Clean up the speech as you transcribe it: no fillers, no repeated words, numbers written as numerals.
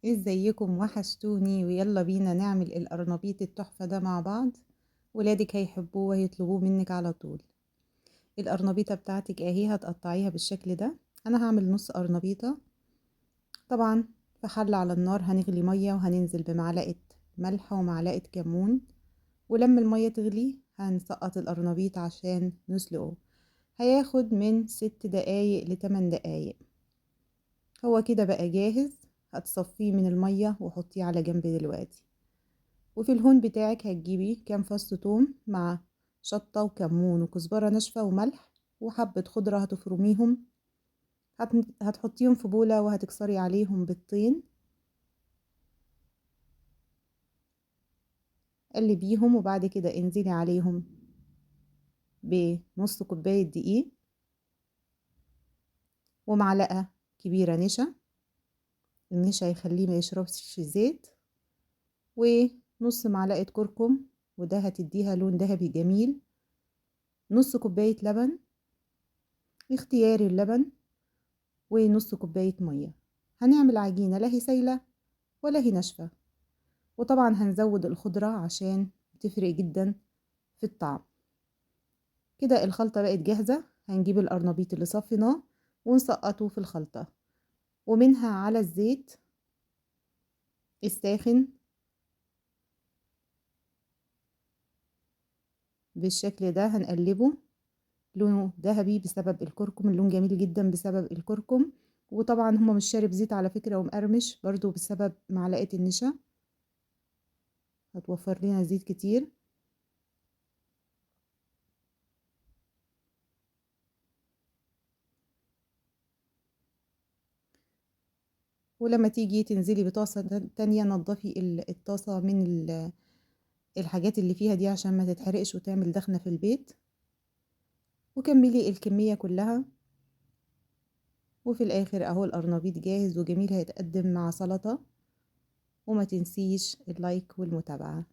ازيكم؟ وحشتوني، ويلا بينا نعمل القرنبيط التحفة ده مع بعض. ولادك هيحبوه وهيطلبوه منك على طول. القرنبيطة بتاعتك اهي، هتقطعيها بالشكل ده. انا هعمل نص قرنبيطة. طبعا في حلة على النار هنغلي مية، وهننزل بمعلقة ملح ومعلقة كمون، ولما المية تغلي هنسقط القرنبيط عشان نسلقه. هياخد من 6 دقايق لتمن دقايق. هو كده بقى جاهز. هتصفيه من المية وحطيه على جنب دلوقتي. وفي الهون بتاعك هتجيبي كام فص توم مع شطة وكمون وكزبرة ناشفة وملح وحبة خضرة هتفرميهم، هتحطيهم في بولة وهتكسري عليهم بيضتين. قلبيهم وبعد كده انزلي عليهم بنص كوباية دقيق ومعلقة كبيرة نشا. النشا هيخليه ما يشربش زيت، ونص معلقة كركم، وده هتديها لون ذهبي جميل. نص كوباية لبن، اختياري اللبن، ونص كوباية مية. هنعمل عجينة لا هي سايلة ولا هي ناشفة، وطبعا هنزود الخضرة عشان بتفرق جدا في الطعم. كده الخلطة بقت جاهزة. هنجيب القرنبيط اللي صفيناه ونسقطه في الخلطة، ومنها على الزيت الساخن بالشكل ده. هنقلبه، لونه ذهبي بسبب الكركم، اللون جميل جدا بسبب الكركم. وطبعا هما مش شارب زيت على فكرة، ومقرمش برضو بسبب معلقة النشا، هتوفر لنا زيت كتير. ولما تيجي تنزلي بطاسة تانية نظفي الطاسة من الحاجات اللي فيها دي عشان ما تتحرقش وتعمل دخنة في البيت. وكملي الكمية كلها. وفي الآخر أهو القرنبيط جاهز وجميل، هيتقدم مع سلطة. وما تنسيش اللايك والمتابعة.